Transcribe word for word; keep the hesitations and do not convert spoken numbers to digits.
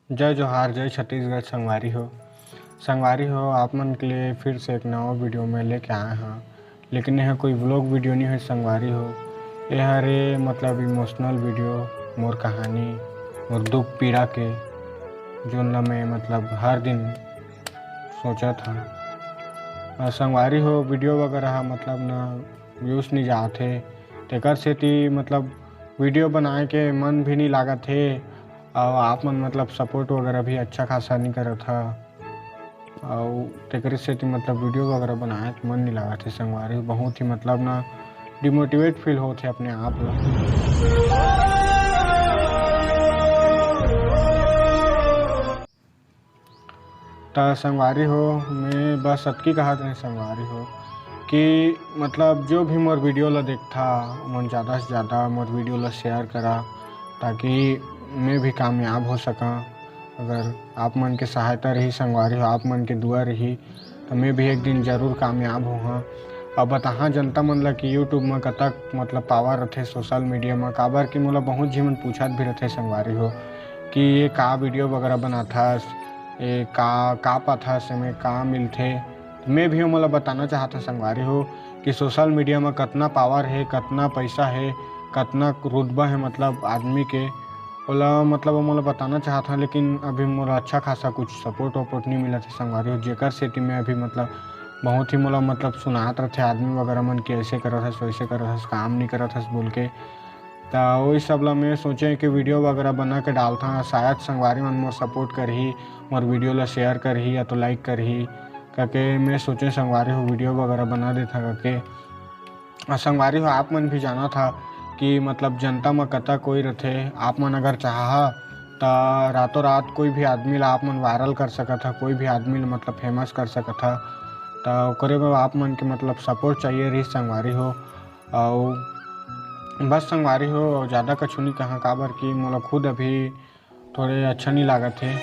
जय जोहार, जय छत्तीसगढ़ संगवारी हो। संगवारी हो, आप मन के लिए फिर से एक नवा वीडियो में लेके आए हाँ, लेकिन यह कोई व्लॉग वीडियो नहीं है संगवारी हो। यह हरे मतलब इमोशनल वीडियो, मोर कहानी, मोर दुख पीड़ा के, जोन ला मैं मतलब हर दिन सोचत हाँ। संगवारी हो, वीडियो वगैरह मतलब ना व्यूज नहीं जात हे, तेकर सेती मतलब वीडियो बनाए के मन भी नहीं लागत हे। और आप मन मतलब सपोर्ट वगैरह भी अच्छा खासा नहीं करत हा, और तेकरे सेती मतलब वीडियो वगैरह बनाए के मन नहीं लागत हे संगवारी। बहुत ही मतलब ना डिमोटिवेट फील होत हे अपने आप ला। त संगवारी हो, मैं बस अतकी कहत रहे संगवारी हो कि मतलब जो भी मोर वीडियो ला देखथा, ओमन ज़्यादा से ज़्यादा मोर वीडियो ला शेयर करा, ताकि मैं भी कामयाब हो सका। अगर आप मन के सहायता रही संगवारी हो, आप मन के दुआ रही, तो मैं भी एक दिन जरूर कामयाब होहा। अब बताहा जनता मन ला कि यूट्यूब में कतक मतलब पावर रथे सोशल मीडिया में, काबर कि मोला बहुत झी मन पूछत भी रथे संगवारी हो कि ये का वीडियो वगैरह बनाथस, ये का का पाथस, एमे का मिलथे। मैं भी मोला बताना चाहत हूँ संगवारी हो कि सोशल मीडिया में कतना पावर है, कतना पैसा है, कतना रुतबा है मतलब आदमी के, ओला मतलब मोला बताना चाहत हूँ, लेकिन अभी मोला अच्छा खासा कुछ सपोर्ट वपोर्ट नहीं मिलत है संगवारी हो, जेकर सेती मैं अभी मतलब बहुत ही मोला मतलब सुनात रथे आदमी वगैरह मन कि ऐसे करत हस, वैसे करत हस, काम नहीं करत हस बोल के। त वही सब ला मैं सोचे कि वीडियो वगैरह बना के डालता, शायद संगवारी मन मोर सपोर्ट करही, मोर वीडियो ला शेयर करही या तो लाइक करही, करके मैं सोचे संगवारी हो वीडियो वगैरह बना देता करके। और संगवारी हो, आप मन भी जाना था कि मतलब जनता में कतक कोई रथे। आप मन अगर चाहा त रातों रात कोई भी आदमी ला आप मन वायरल कर सकत हा, कोई भी आदमी ला मतलब फेमस कर सकत हा। त ओकरे में आप मन के मतलब सपोर्ट चाहिए रही संगवारी हो। और बस संगवारी हो, और ज़्यादा कछु नहीं कहा, काबर कि मोला खुद अभी थोड़े अच्छा नहीं लागत हे।